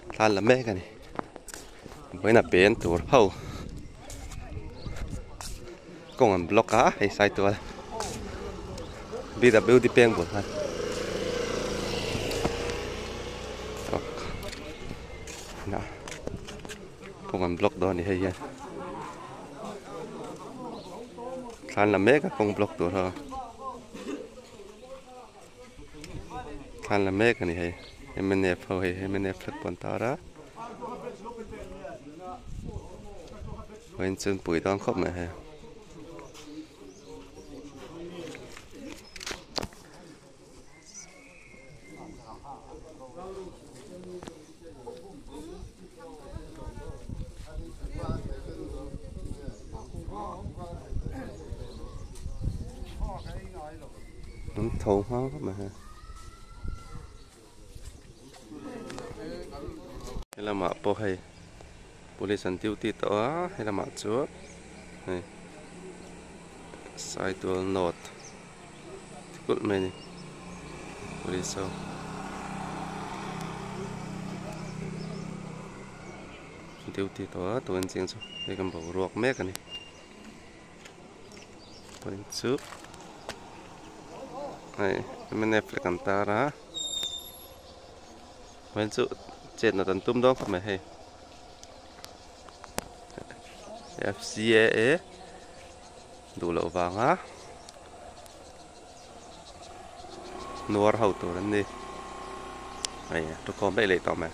Thla an la mek a ni. Vawiin a pen tur ho kawng an block a hei saitual BWD peng bul khan kawng an block dawn a ni hei hian thla an la mek a kawng block tur ho. Thlan la mek a ni hei mnf ho hei mnf flag pawh an tar a vawiin chu an pui dawn khawp mai hei. An tho hma khawp mai hei helamah pawh hei police an duty tawh a helamah chuan hei saitual north ti kulh mai a ni police ho duty tawh a tun chiang chu hei kan boruak mek a ni. Point chu hei mnf leh kan tar a point chu chet nat an tum dawn khawp mai hei fcaa duh loh vanga nuar ho tur an ni hei thukhawm daih leh tawh mai.